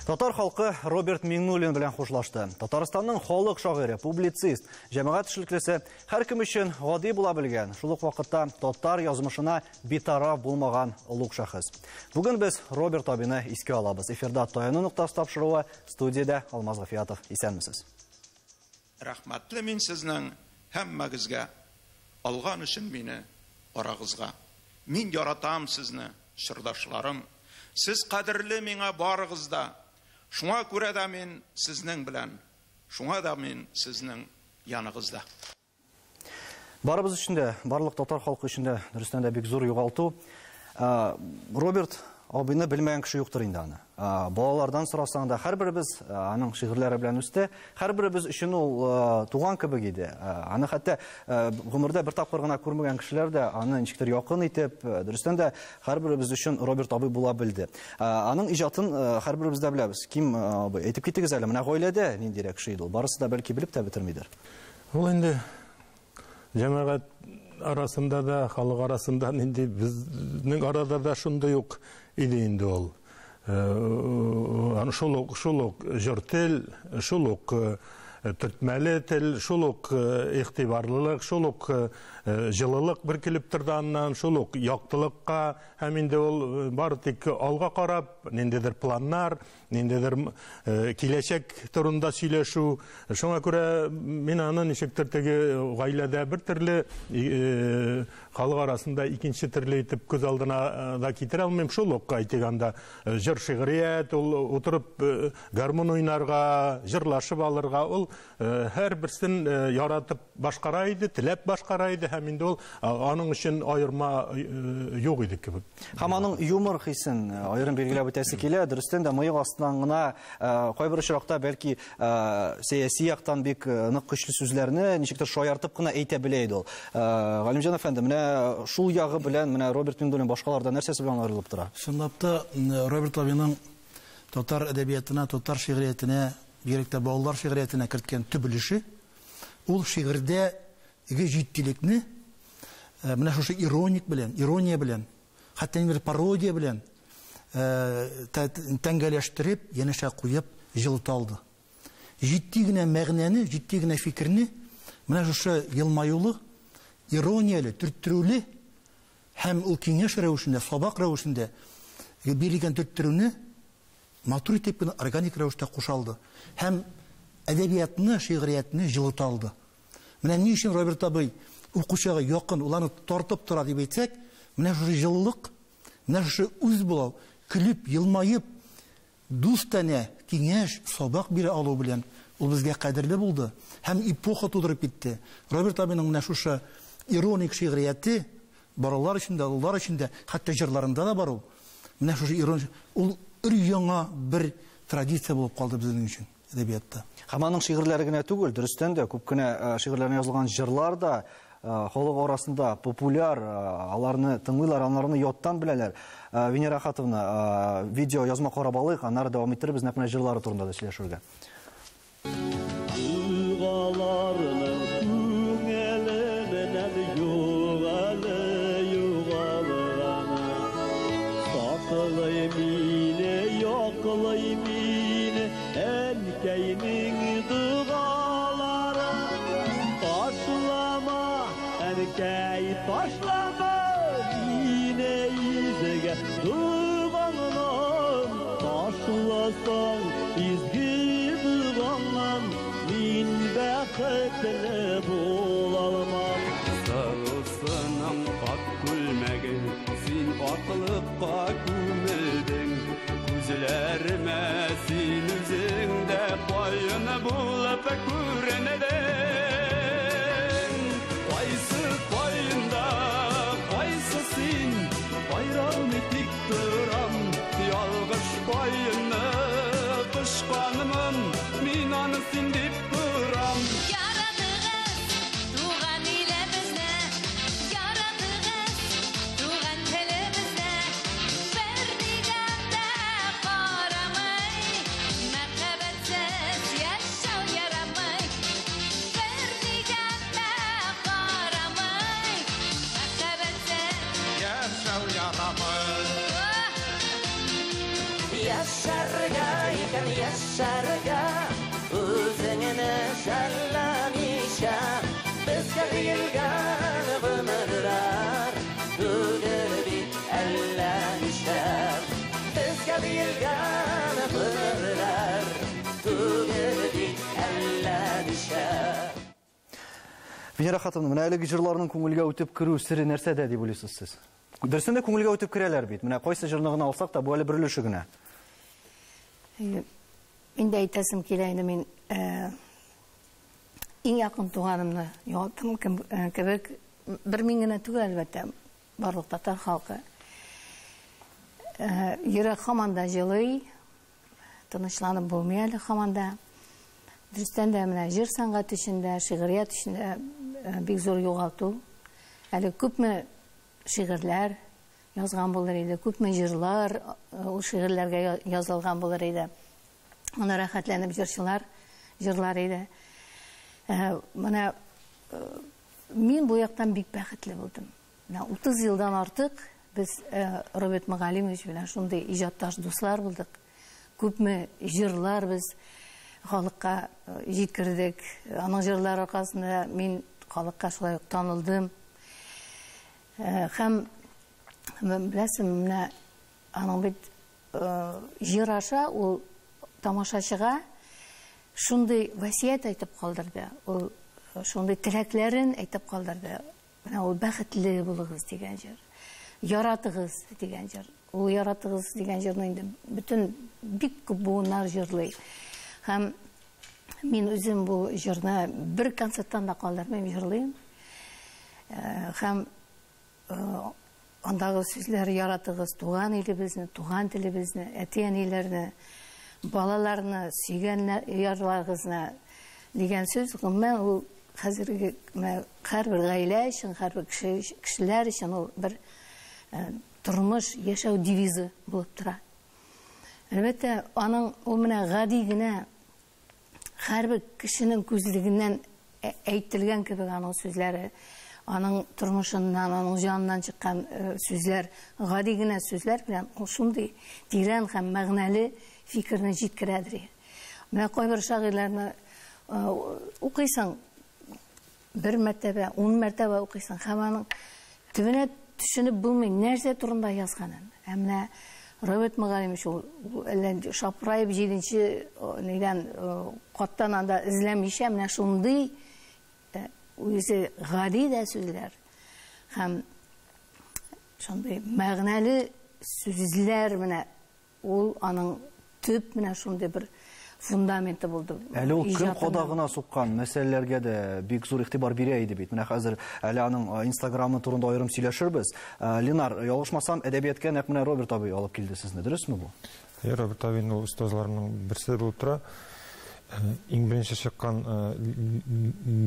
Татар халкы Роберт Миңнуллин белән хушлашты. Татарстанның халык шагыйре, публицист, җәмәгать эшлеклесе һәркем өчен гади була белгән, шул ук вакытта татар язмышына битараф булмаган олуг шәхес. Бүген без Роберт абины искә алабыз. Эфирда Таяну ноктасы тапшыруы, студиядә Алмаз Гафиятов. Исәнмесез. Рәхмәтле мин сезнең һәммәгезгә, алган өчен мине арагызга. Мин яратам сезне, чордашларым. Сез кадерле миңа барыгыз да. Шуңа күрә дә мин сезнең белән, шуңа да мин сезнең яныгызда. Барыбыз өчен дә, барлык татар халкы өчен дә дөрестән дә бик зур югалту. Роберт абыйны белмәгән кеше юктыр инде аны. Балалардан сорасаң да, һәрберебез аның шигырьләре белән үсте. Һәрберебез өчен ул туган кебек иде. Аны хәтта гомердә бер тапкыр гына күрмәгән кешеләр дә аны ничектер якын итеп, дөрестән дә һәрберебез өчен Роберт абый була белде. Аның иҗатын һәрберебез дә беләбез. Ким абый, әйтеп китегез әле, менә гаиләдә ниндирәк кеше иде ул? Барысы да бәлки белеп тә бетермидер. Ул инде җәмәгать арасында да, халык арасында нинди безнең арада да шундый ук иде инде ул. Шул ук җыр тел, шул ук төртмәле тел, шул ук игътибарлылык, шул ук җылылык бөркелеп торды аннан, шул ук яктылыкка һәм инде ул бары тик алга карап, ниндидер планнар, ниндидер киләчәк турында сөйләшү. Шуңа күрә мин аны ничектер теге гаиләдә бер төрле, халык арасында икенче төрле итеп күз алдына да китерә алмыйм. Шул ук әйтик анда җыр шигърият, ул утырып гармун уйнарга, җырлашып алырга, ул һәрберсен яратып башкара иде, теләп башкара иде һәм инде ул аның өчен аерма юк иде кебек. Һәм аның юмор хисен аерым билгеләп үтәсе килә. Дөрестән дә мыек астыннан гына кайбер очракта бәлки сәяси яктан бик нык көчле сүзләрне ничектер шаяртып кына әйтә белә иде ул. Галимҗан әфәнде, менә шул ягы белән менә Роберт Миңнуллин башкалардан нәрсәсе белән аерылып тора? Чынлап та Роберт абыйның татар әдәбиятына, татар шигъриятенә, бигрәк тә балалар шигъриятенә керткән төп өлеше ул шигырьдәге җитдилекне менә шушы ироник белән, ирония белән, хәтта инде пародия белән тәңгәләштереп, янәшә куеп җылыта алды. Җитди генә мәгънәне, җитди генә фикерне менә шушы елмаюлы, иронияле, төрттерүле һәм ул киңәш рәвешендә, сабак рәвешендә бирелгән төрттерүне матур итеп кенә органик рәвештә куша алды. Һәм әдәбиятны, шигъриятне җылыта алды. Менә ни өчен Роберт абый укучыга якын, ул аны тартып тора дип әйтсәк, менә шушы җылылык, менә шушы үз булу, көлеп, елмаеп, дустанә киңәш, сабак бирә алу белән ул безгә кадерле булды һәм эпоха тудырып китте. Роберт абыйның менә шушы ироник шигърияте балалар өчен дә, олылар өчен дә, хәтта җырларында да бар ул. Менә шушы ироник, ул өр-яңа бер традиция булып калды безнең өчен әдәбиятта. Һәм аның шигырьләре генә түгел, дөрестән дә күп кенә шигырьләренә язылган җырлар да халык арасында популяр, аларны тыңлыйлар, аларны яттан беләләр. Венера Ахатовна, видео язма карап алыйк, аннары дәвам иттербез нәкъ менә җырлары турында да сөйләшергә. Югаларның күңеле менән югалы югалганы. Саклый мине, яклый мине, әнкәйнең догалары. Ташлама, әнкәй, ташлама мине изгә дугаңнан. Ташласаң изге дугаңнан, мин бәхетле булалмам. Сылусының ак күлмәге, син аклыкка күмелдең. Күзләремә син үзең дә каен булып күренең. Кайсы каенда, кайсы син, айралмый тик торам. Ялгыш каенны кочканмын, мин аны син дип торам. Яратыгыз туган илебезне, яратыгыз туган телебезне, бернигә дә карамый. Яшәргә икән, яшәргә, үзеңне жәлләмичә. Безгә бирелгән гомерләр түгел бит әллә ничә. Безгә бирелгән гомерләр түгел бит әллә ничә. Венера хатыным, менә әлеге җырларның күңелгә үтеп керү сере нәрсәдә дип уйлыйсыз сез? Дөресен дә күңелгә үтеп керәләр бит. Менә кайсы җырны гына алсак та, бу әле бер өлеше генә. Инде әйтәсем килә инде, мин иң якын туганымны югалттым кебек, бер мин генә түгел, әлбәттә, барлык татар халкы. Йөрәк һаман да җылый, тынычланып булмый әле һаман да. Дөрестән дә менә җыр сәнгате өчен дә, шигърият өчен дә бик зур югалту. Әле күпме шигырьләр язган булыр иде, күпме җырлар ул шигырьләргә язылган булыр иде. Моны рәхәтләнеп җырчылар җырлар иде. Менә мин бу яктан бик бәхетле булдым. Менә 30 елдан артык без Роберт Мөгаллимович белән шундый иҗатташ дуслар булдык. Күпме җырлар без халыкка җиткердек. Аның җырлары аркасында мин халыкка шулай ук танылдым. Һәм беләсең, менә аның бит җыр аша ул тамашачыга шундый васыять әйтеп калдырды. Ул шундый теләкләрен әйтеп калдырды. Менә ул бәхетле булыгыз дигән җыр. Яратыгыз дигән җыр. Ул яратыгыз дигән җырны инде бөтен бик күп буыннар җырлый. Һәм мин үзем бу җырны бер концерттан да калдырмыйм, җырлыйм. Һәм андагы сүзләр: яратыгыз туган илебезне, туган телебезне, әти-әниләрне, балаларны, сөйгән ярларыгызны дигән сүз, гомумән, ул хәзерге һәрбер гаилә өчен, һәрбер кешеләр өчен ул бер тормыш, яшәү девизы булып тора. Әлбәттә, аның ул менә гади генә һәрбер кешенең күзлегеннән әйтелгән кебек аның сүзләре, аның тормышыннан, аның җаныннан чыккан сүзләр, гади генә сүзләр белән ул шундый тирән һәм мәгънәле фикерне җиткерәдер. Менә кайбер шагыйрьләрне укыйсың, бер мәртәбә, 10 мәртәбә укыйсың, һәм аның төбенә төшенеп булмый, нәрсә турында язганын. Ә менә Роберт Мөгаллимович ул әллә шапраеп 7-нче нидән каттан анда эзләмичә, менә шундый үзе гади дә сүзләр һәм шундый мәгънәле сүзләр, менә ул аның төп менә шундый бер фундаменты булды. Әле ул көн кадагына суккан мәсьәләләргә дә бик зур игътибар бирә иде бит. Менә хәзер әле аның Инстаграмы турында аерым сөйләшербез. Ленар, ялгышмасам, әдәбиятка нәкъ менә Роберт абый алып килде сезне, дөресме бу? Роберт абый ул остазларымның берсе булып тора. Иң беренче чыккан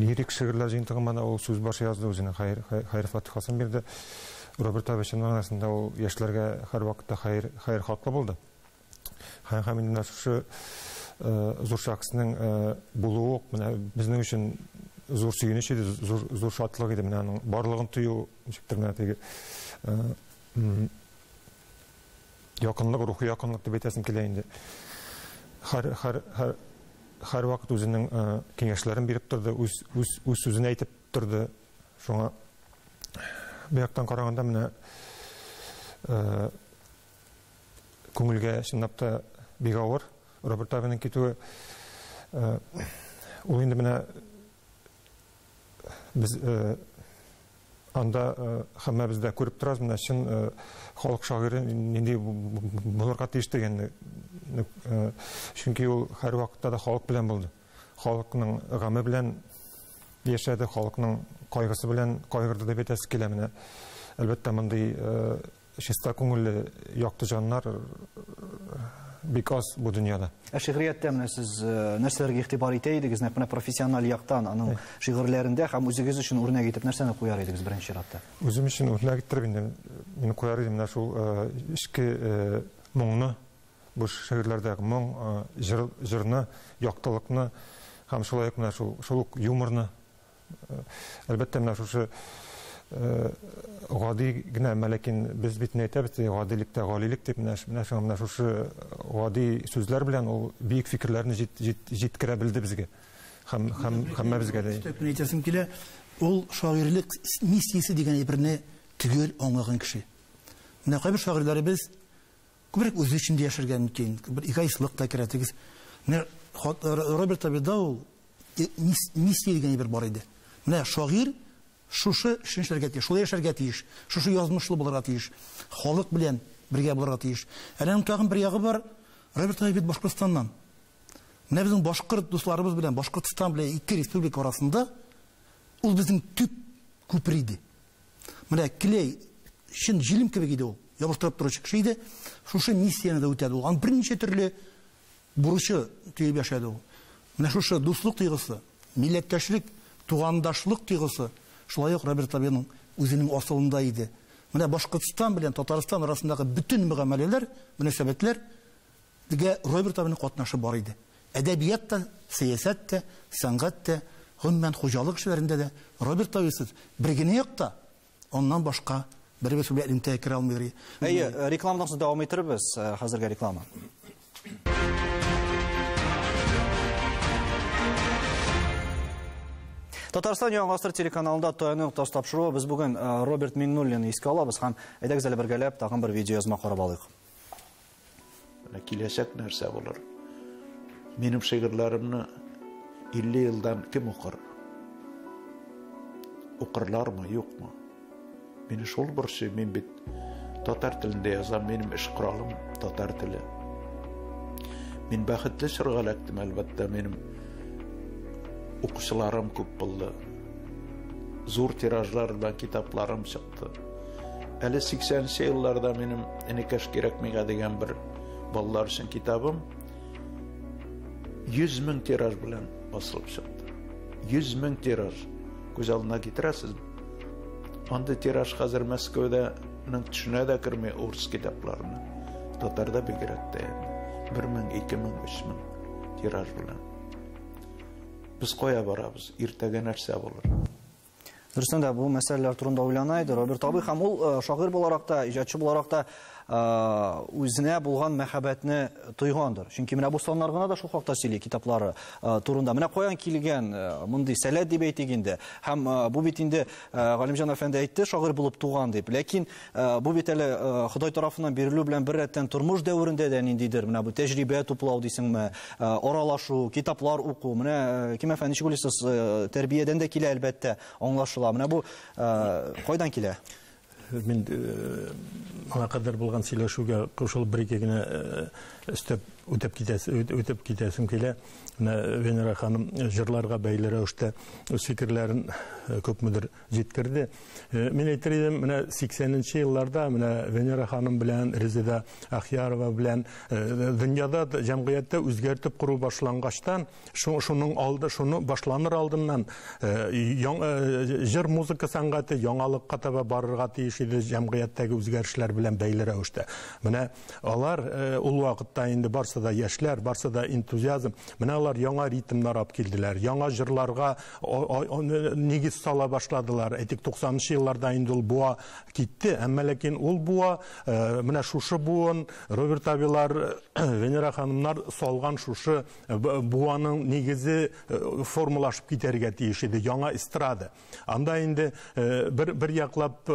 лирик шигырьләр җыентыгы ул сүз башы язды, үзенең хәер фатихасын бирде. Роберт абый чын мәгънәсендә ул яшьләргә һәрвакытта хәер хаклы булды. Һәм инде шушы зур шәхеснең булуы менә безнең өчен зур сөенеч иде, зур шатлык иде. Менә аның барлыгын тою, ничектер менә теге якынлык, рухи якынлык дип әйтәсем килә инде. Һәр вакыт үзенең киңәшләрен биреп торды, үз сүзен әйтеп торды. Шуңа бу яктан караганда менә күңелгә чынлап та бик авыр Роберт абының китүе. Ул инде менә без анда һәммәбез дә күреп торабыз, менә чын халык шагыйре нинди булырга тиеш дигәнне. Чөнки ул һәрвакытта да халык белән булды. Халыкның гаме белән яшәде, халыкның кайгысы белән кайгырды дип әйтәсе килә менә. Әлбәттә, мондый чиста күңелле, якты җаннар бик аз бу дөньяда. Ә шигърияттә менә сез нәрсәләргә игътибар итә идегез, нәкъ менә профессиональ яктан аның шигырьләрендә һәм үзегез өчен үрнәк итеп нәрсәне куяр идегез беренче чиратта? Үзем өчен үрнәк иттереп инде мин куяр идем менә шул эчке моңны, бу шигырьләрдәге моң, җырны, яктылыкны һәм шулай ук менә шул ук юморны. Әлбәттә, менә шушы Гади генә, әмма ләкин без бит ни әйтәбез, гадилектә галилек дип, менә шуңа менә шушы гади сүзләр белән ул бөек фикерләрне җиткерә белде безгә. Һәм һәммәбезгә дә. Өстәп әйтәсем килә, ул шагыйрьлек миссиясе дигән әйберне төгәл аңлаган кеше. Менә кайбер шагыйрьләребез күбрәк үзе өчен дә яшәргә мөмкин, бер эгоистлык та керә. Менә Роберт абыйда ул миссия дигән әйбер бар иде. Менә шагыйрь шушы эшен эшләргә тиеш, шулай яшәргә тиеш, шушы язмышлы булырга тиеш, халык белән бергә булырга тиеш. Әле аның тагын бер ягы бар, Роберт абый бит Башкортстаннан. Менә безнең башкорт дусларыбыз белән Башкортстан белән ике республика арасында ул безнең төп күпер иде. Менә клей чын җилем кебек иде ул, ябыштырып торучы кеше иде. Шушы миссияне дә үтәде ул. Аның берничә төрле бурычы төеп яшәде ул. Менә шушы дуслык тойгысы, милләттәшлек, тугандашлык тойгысы шулай ук Роберт абыйның үзенең асылында иде. Менә Башкортстан белән Татарстан арасындагы бөтен мөгамәләләр, мөнәсәбәтләр дигә Роберт абыйның катнашы бар иде. Әдәбият та, сәясәт тә, сәнгать тә, гомумән хуҗалык эшләрендә дә Роберт абыйсыз бер генә якта, аннан башка беребез белән элемтәгә керә алмый. Әйе, рекламадан соң дәвам итербез, хәзергә реклама. Татарстан Яңа Гасыр телеканалында Таяну ноктасы тапшыруы. Без бүген Роберт Миңнуллинны искә алабыз һәм әйдәгез әле бергәләп тагын бер видеоязма карап алыйк. Менә киләчәк нәрсә булыр? Минем шигырьләремне 50 елдан кем укыр? Укырлармы, юкмы? Мине шул борчый, мин бит татар телендә язам, минем эш коралым татар теле. Мин бәхетле чорга эләктем, әлбәттә, минем укучыларым күп булды. Зур тиражлар белән китапларым чыкты. Әле 80-нче елларда минем Энекәш кирәк миңа дигән бер балалар өчен китабым 100 мең тираж белән басылып чыкты. 100 мең тираж. Күз алдына китерәсез. Андый тираж хәзер Мәскәүдә төшенә дә керми урыс китапларына. Татарда бигрәк тә инде. 1 мең, 2 мең, 3 мең тираж белән. Без кая барабыз? Иртәгә нәрсә булыр? Дөрестән дә бу мәсьәләләр турында уйлана иде Роберт абый, һәм ул шагыйрь буларак та, иҗатчы буларак та үзенә булган мәхәббәтне тойгандыр. Чөнки менә бу саннар гына да шул хакта сөйли китаплары турында. Менә каян килгән мондый сәләт дип әйтик инде. Һәм бу бит инде Галимҗан әфәнде әйтте, шагыйрь булып туган дип. Ләкин бу бит әле Ходай тарафыннан бирелү белән бер рәттән тормыш дәверендә дә ниндидер менә бу тәҗрибә туплау дисеңме, аралашу, китаплар уку. Менә Ким әфәнде, ничек уйлыйсыз, тәрбиядән дә килә әлбәттә, аңлашыла. Менә бу кайдан килә? Мин моңа кадәр булган сөйләшүгә кушылып бер ике генә өстәп үтеп китәсем килә. Менә Венера ханым җырларга бәйле рәвештә үз фикерләрен күпмедер җиткерде. Мин әйтер идем, менә 80-нче елларда менә Венера ханым белән Резеда Ахиярова белән дөньяда җәмгыятьтә үзгәртеп кору башлангачтан, шуның алды, шуны башланыр алдыннан җыр музыка сәнгате яңалыкка таба барырга тиеш иде җәмгыятьтәге үзгәрешләр белән бәйле рәвештә. Менә алар ул вакытта инде барсы да яшьләр, барсы да энтузиазм. Менә алар яңа ритмнар алып килделәр, яңа җырларга нигез сала башладылар. Әйтик, 90-нчы елларда инде ул буа китте, әмма ләкин ул буа менә шушы буын, Роберт абилар, Венера ханымнар салган шушы буаның нигезе формалашып китәргә тиеш иде, яңа эстрада. Анда инде бер яклап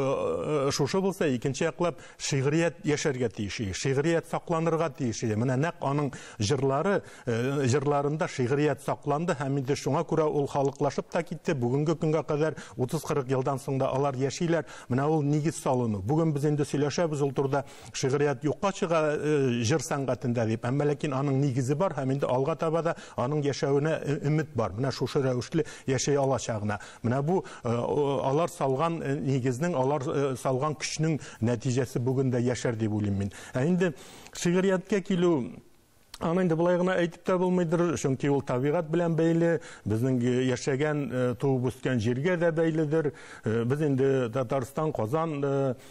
шушы булса, икенче яклап шигърият яшәргә тиеш иде, шигърият сакланырга тиеш иде. Менә нәкъ аның җырлары, җырларында шигърият сакланды һәм инде шуңа күрә ул халыклашып та китте. Бүгенге көнгә кадәр 30-40 елдан соң да алар яшиләр. Менә ул нигез салыну. Бүген без инде сөйләшәбез ул турыда, шигърият юкка чыга җыр сәнгатендә дип. Әмма ләкин аның нигезе бар һәм инде алга таба да аның яшәвенә өмет бар. Менә шушы рәвешле яшәй алачагына. Менә бу алар салган нигезнең, алар салган көчнең нәтиҗәсе бүген дә яшәр дип уйлыйм мин. Ә инде шигърияткә килү Аны инде болай гына әйтеп тә булмыйдыр, чөнки ул табигать белән бәйле, безнең яшәгән, туып үскән җиргә дә бәйледер. Без инде Татарстан, Казан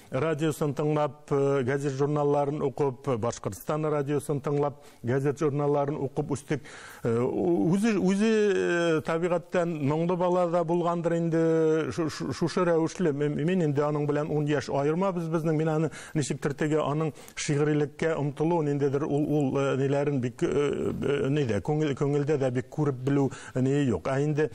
радиосын тыңлап, газет журналларын укып, Башкортстан радиосын тыңлап, газет журналларын укып үстек. Үзе табигатьтән моңлы бала да булгандыр инде, шушы рәвешле. Мин инде аның белән 10 яшь аермабыз безнең, мин аны ничектер теге аның шигърилеккә омтылу ниндидер ул ниләрен бик нидә күңелдә дә бик күреп белү ни юк. Ә инде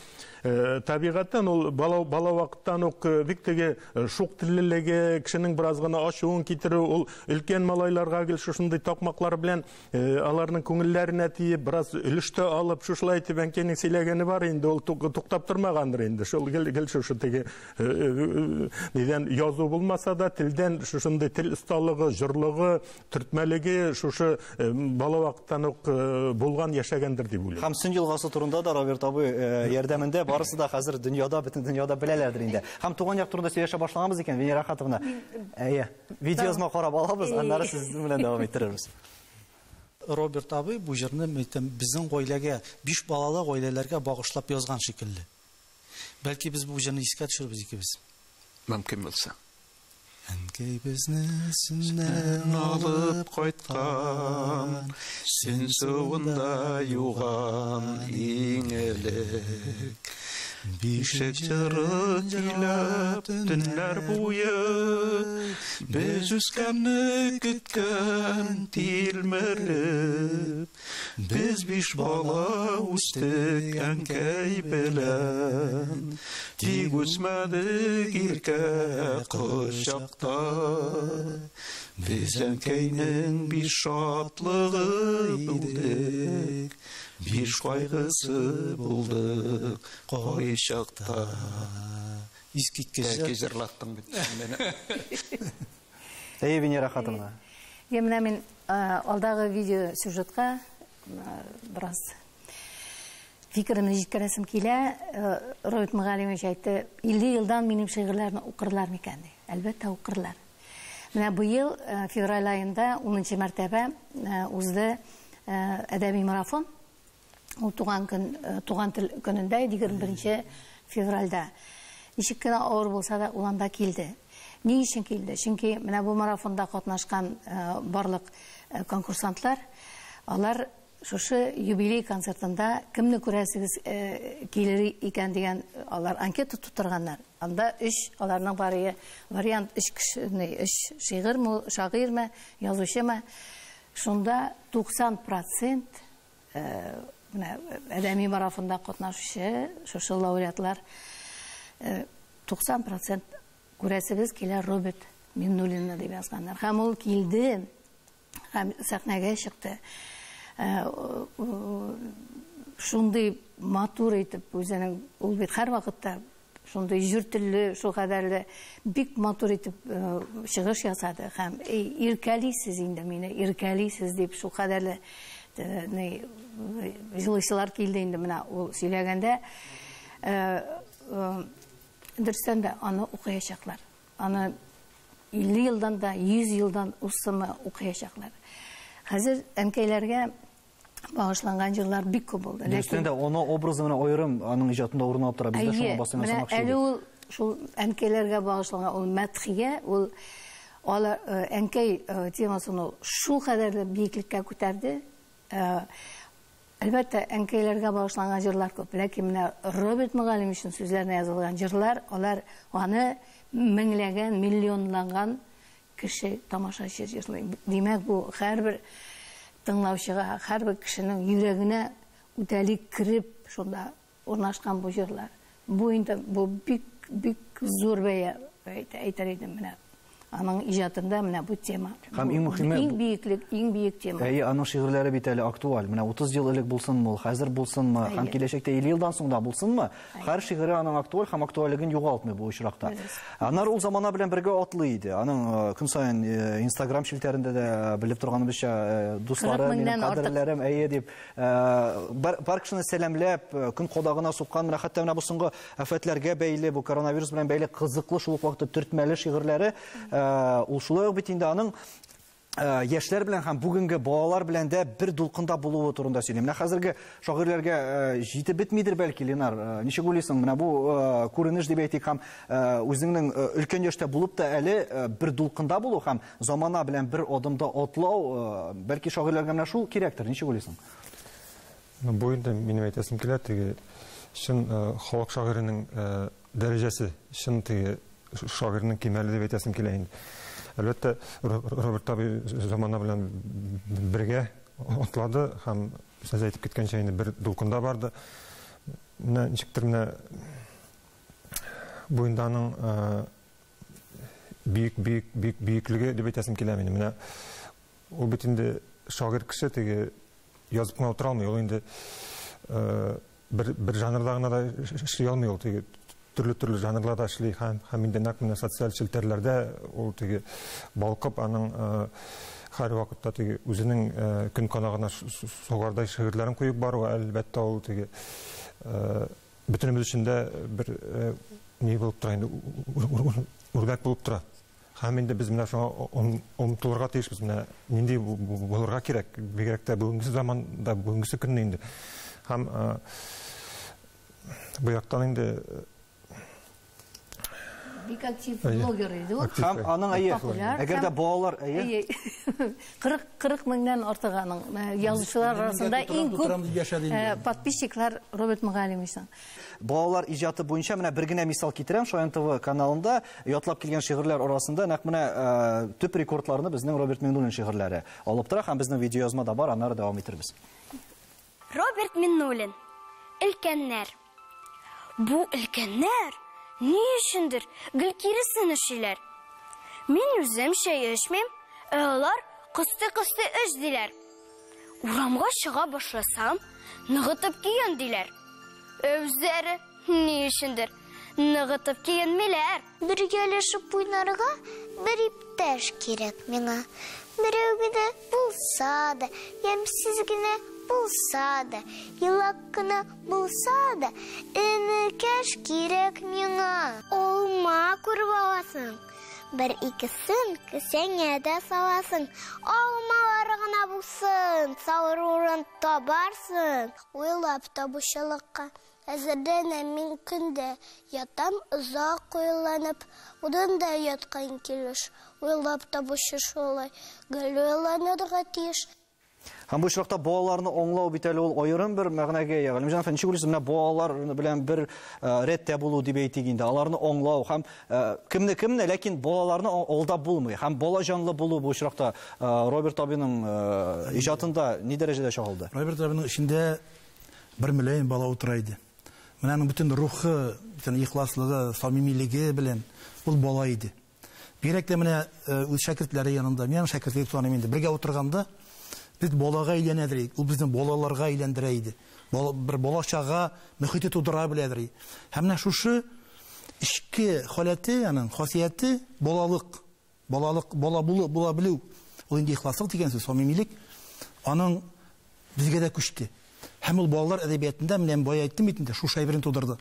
табигатьтән ул бала вакыттан ук бик теге шук теллелеге, кешенең бераз гына ачуын китерү, ул өлкән малайларга гел шушындый такмаклар белән аларның күңелләренә тиеп, бераз өлеш тә алып, шушылай итеп әнкәйнең сөйләгәне бар инде, ул туктап тормагандыр инде. Шул гел шушы теге нидән язу булмаса да, телдән шушындый тел осталыгы, җырлыгы, төртмәлеге шушы бала вакыттан ук булган, яшәгәндер дип уйлыйм. Һәм Сөн елгасы турында да Роберт абый ярдәмендә барысы да хәзер дөньяда, бөтен дөньяда беләләрдер инде. Һәм туган як турында сөйләшә башлаганбыз икән, Венера Әхәтовна. Әйе, видеозма карап алабыз, аннары сезнең белән дәвам иттерербез. Роберт абый бу җырны безнең гаиләгә, 5 балалы гаиләләргә багышлап язган шикелле. Бәлки без бу җырны искә төшербез икебез. Мөмкин булса. Әнкәй безне сөннән алып кайткан, сөн суында юган иң элек. Бишек җыры көйләп төннәр буе, без үскәнне көткән тилмереп. Без биш бала үстек әнкәй белән, тик үсмәдек иркә кочакта. Без әнкәйнең биш шатлыгы булдык, биш кайгысы булдык кайчакта. Искиткеч җыр. Җырлаттың бит мине. Әйе, Венера Әхәтовна. Менә мин алдагы видео сюжетка бераз фикеремне җиткерәсем килә. Роберт Мөгаллимович әйтте, 50 елдан минем шигырьләрне укырлар микән ди. Әлбәттә, укырлар. Менә быел февраль аенда 10 мәртәбә узды әдәби марафон. Ул туган көн, туган тел көнендә, 21 февральдә. Ничек кенә авыр булса да, ул анда килде. Ни өчен килде? Чөнки менә бу марафонда катнашкан барлык конкурсантлар, алар шушы юбилей концертында кемне күрәсегез килер икән дигән алар анкета тутырганнар. Анда өч, аларның вариант өч кеше, өч шигырьме, шагыйрьме, язучымы. Шунда 90% менә әдәби марафонда катнашучы шушы лауреатлар 90% күрәсебез килә Роберт Миңнуллинны дип язганнар. Һәм ул килде, һәм сәхнәгә чыкты. Шундый матур итеп үзенең, ул бит һәрвакытта шундый җыр телле, шул кадәрле бик матур итеп чыгыш ясады. Һәм иркәлисез инде мине, иркәлисез дип шул кадәрле җылыйсылар килде инде менә ул сөйләгәндә. Дөрестән дә аны укыячаклар. Аны 50 елдан да, 100 елдан узсынмы укыячаклар. Хәзер әнкәйләргә багышланган җырлар бик күп булды. Дөрестән дә аны образы менә аерым аның иҗатында урын алып тора. Без дә шуңа басым ясамакчы идек. Әле ул шул әнкәйләргә багышланган ул мәдхия, ул алар әнкәй темасын ул шул кадәрле биеклеккә күтәрде. Әлбәттә, әнкәйләргә багышланган җырлар күп, ләкин менә Роберт Мөгаллим өчен сүзләренә язылган җырлар, алар аны меңләгән, миллионланган кеше тамашачы җырлый. Димәк, бу һәрбер тыңлаучыга, һәрбер кешенең йөрәгенә үтәли кереп шунда урнашкан бу җырлар. Бу инде бу бик бик зур бәя әйтер идем менә. Аның иҗатында менә бу тема. Һәм иң мөһиме иң биеклек, иң биек тема. Әйе, аның шигырьләре бит әле актуаль. Менә 30 ел элек булсынмы, ул хәзер булсынмы, һәм киләчәктә 50 елдан соң да булсынмы, һәр шигыре аның актуаль һәм актуальлеген югалтмый бу очракта. Аннары ул замана белән бергә атлый иде. Аның көн саен Instagram челтәрендә дә белеп торганыбызча, дуслары, минем кадерләрем, әйе дип, бар кешене сәламләп, көн кодагына суккан, менә хәтта менә бу соңгы афәтләргә бәйле, бу коронавирус белән бәйле кызыклы шул ук вакытта төртмәле шигырьләре, ул шулай ук бит инде аның Яшьләр белән һәм бүгенге балалар белән дә бер дулкында булуы турында сөйли. Менә хәзерге шагыйрьләргә җитеп бетмидер бәлки, Ленар. Ничек уйлыйсың, менә бу күренеш дип әйтик һәм үзеңнең өлкән яшьтә булып та әле бер дулкында булу һәм замана белән бер адымда атлау, бәлки шагыйрьләргә менә шул кирәктер, ничек уйлыйсың? Бу инде минем әйтәсем килә, теге чын халык шагыйренең дәрәҗәсе, чын теге шагыйрьнең кимәле дип әйтәсем килә инде. Әлбәттә, Роберт абый замана белән бергә атлады һәм сез әйтеп киткәнчә инде бер дулкында барды. Менә ничектер менә бу инде аның бөек, бөек, бөек, бөеклеге дип әйтәсем килә минем. Менә ул бит инде шагыйрь кеше теге язып кына утыра алмый, ул инде бер жанрда гына да эшли алмый, ул теге төрле-төрле жанрларда эшли һәм инде нәкъ менә социаль челтәрләрдә ул теге балкып аның һәр вакытта теге үзенең көн канагына сугардай шигырьләрен куеп бару, әлбәттә, ул теге бөтенебез өчен дә бер ни булып тора инде, үрнәк булып тора. Һәм инде без менә шуңа омтылырга тиешбез, менә нинди булырга кирәк, бигрәк тә бүгенге заманда, бүгенге көнне инде. Һәм бу яктан инде бик актив блогер иде ул. Һәм аның әйе, әгәр дә балалар әйе. 40 меңнән артык аның язучылар арасында иң күп подписчиклар Роберт Мөгаллимовичның. Балалар иҗаты буенча менә бер генә мисал китерәм, Шаян ТВ каналында ятлап килгән шигырьләр арасында нәкъ менә төп рекордларны безнең Роберт Миңнуллин шигырьләре алып тора һәм безнең видеоязма да бар, аннары дәвам итербез. Роберт Миңнуллин. Өлкәннәр. Бу өлкәннәр ни өчендер гел киресен эшлиләр. Мин үзем чәй эчмим, ә алар кыстый-кыстый эч диләр. Урамга чыга башласам, ныгытып киен диләр. Үзләре ни өчендер ныгытып киенмиләр. Бергәләшеп уйнарга бер иптәш кирәк миңа. Берәү генә булса да, ямьсез генә булса да, елак кына булса да, энекәш кирәк миңа. Алма күреп аласың, бер икесен кесәңә дә саласың. Алмалары гына булсын, салыр урын табарсың. Уйлап табучылыкка әзерләнәм мин көндә. Ятам озак уйланып, урында яткан килеш. Уйлап табучы шулай гел уйланырга тиеш. Һәм бу очракта балаларны аңлау бит әле ул аерым бер мәгънәгә ия. Галимҗан әфәнде, ничек уйлыйсыз, менә балалар белән бер рәттә булу дип әйтик инде, аларны аңлау һәм кемне-кемне, ләкин балаларны алдап булмый. Һәм бала җанлы булу бу очракта Роберт абыйның иҗатында ни дәрәҗәдә чагылды? Роберт абыйның эчендә бер мөлаем бала утыра иде. Менә аның бөтен рухы, бөтен ихласлыгы, самимилеге белән ул бала иде. Бигрәк тә менә үз шәкертләре янында, мин аның шәкертлеге таныйм инде. Бергә утырганда без балага әйләнәдер идек. Ул безне балаларга әйләндерә иде. Бер балачага мөхите тудыра беләдер иде. Һәм менә шушы эчке халәте, аның хасияте балалык, балалык, бала булу, була белү. Ул инде ихласлык дигән сүз, самимилек аның безгә дә күчте. Һәм ул балалар әдәбиятында, менә мин бая әйттем бит инде, шушы әйберне тудырды.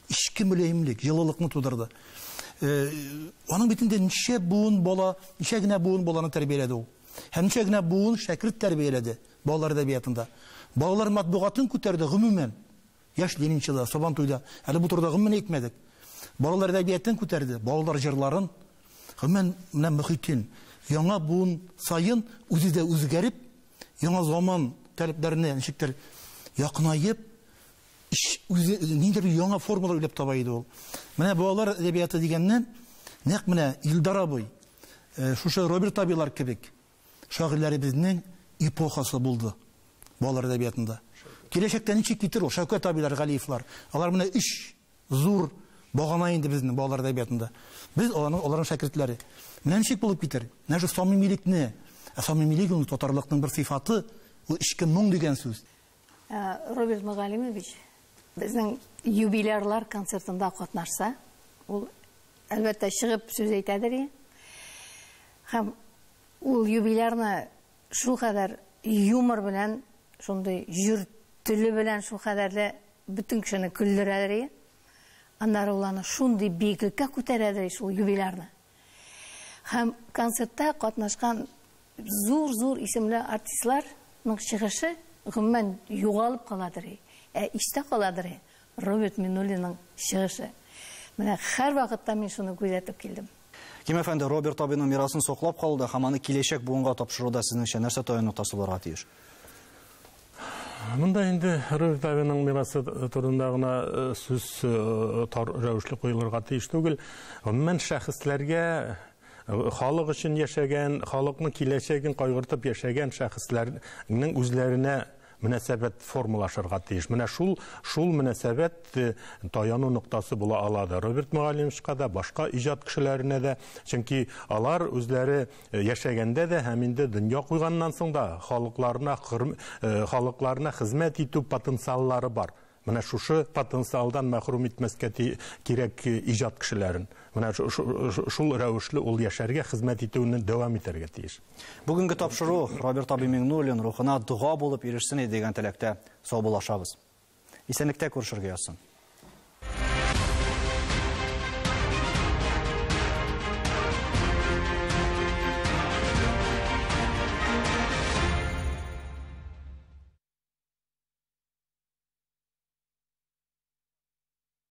Эчке мөлаемлек, җылылыкны тудырды. Аның бит инде ничә буын бала, ничә генә буын баланы тәрбияләде ул. Һәм ничә генә буын шәкерт тәрбияләде балалар әдәбиятында. Балалар матбугатын күтәрде гомумән. Яшь Ленинчыда, Сабантуйда. Әле бу турыда гомумән әйтмәдек. Балалар әдәбиятын күтәрде, балалар җырларын, гомумән менә мөхитен. Яңа буын саен үзе дә үзгәреп, яңа заман таләпләренә ничектер якынаеп, үзе ниндидер яңа формалар уйлап таба иде ул. Менә балалар әдәбияты дигәннән, нәкъ менә Илдар абый, шушы Роберт абыйлар кебек шагыйрьләребезнең эпохасы булды балалар әдәбиятында. Киләчәктә ничек китер ул Шәүкәт абыйлар, Галиевлар. Алар менә өч зур багана инде безнең балалар әдәбиятында. Без аларның шәкертләре. Менә ничек булып китер? Менә шул самимилекне, ә самимилек ул татарлыкның бер сыйфаты, ул эчке моң дигән сүз. Роберт Мөгаллимович безнең юбилярлар концертында катнашса, ул әлбәттә чыгып сүз әйтәдер. Һәм ул юбилярны шул кадәр юмор белән, шундый җыр теле белән шул кадәрле бөтен кешене көлдерәдер. Аннары ул аны шундый биеклеккә күтәрәдер шул юбилярны. Һәм концертта катнашкан Зур-зур исемле артистларның чыгышы гомумән югалып каладыр. Ә истә каладыр Роберт Миннуллинның чыгышы. Менә һәрвакытта мин шуны күзәтеп килдем. Ким әфәнде, Роберт абыйның мирасын саклап калуда һәм аны киләчәк буынга тапшыруда сезнеңчә нәрсә таяну ноктасы булырга тиеш? Монда инде Роберт абыйның мирасы турында гына сүз тар рәвешле куелырга тиеш түгел. Гомумән шәхесләргә, халык өчен яшәгән, халыкның киләчәген кайгыртып яшәгән шәхесләрнең үзләренә мөнәсәбәт формалашырга тиеш. Менә шул мөнәсәбәт таяну ноктасы була алады. Роберт Мөгаллимовичка да, башка иҗат кешеләренә дә, чөнки алар үзләре яшәгәндә дә һәм инде дөнья куйганнан соң да халыкларына хезмәт итү потенциаллары бар. Менә шушы потенциалдан мәхрүм итмәскә кирәк иҗат кешеләрен. Менә шул рәвешле ул яшәргә, хезмәт итүне дәвам итәргә тиеш. Бүгенге тапшыру Роберт абый Миңнуллин рухына дога булып ирешсен иде дигән теләктә саубуллашабыз. Исәнлектә күрешергә язсын.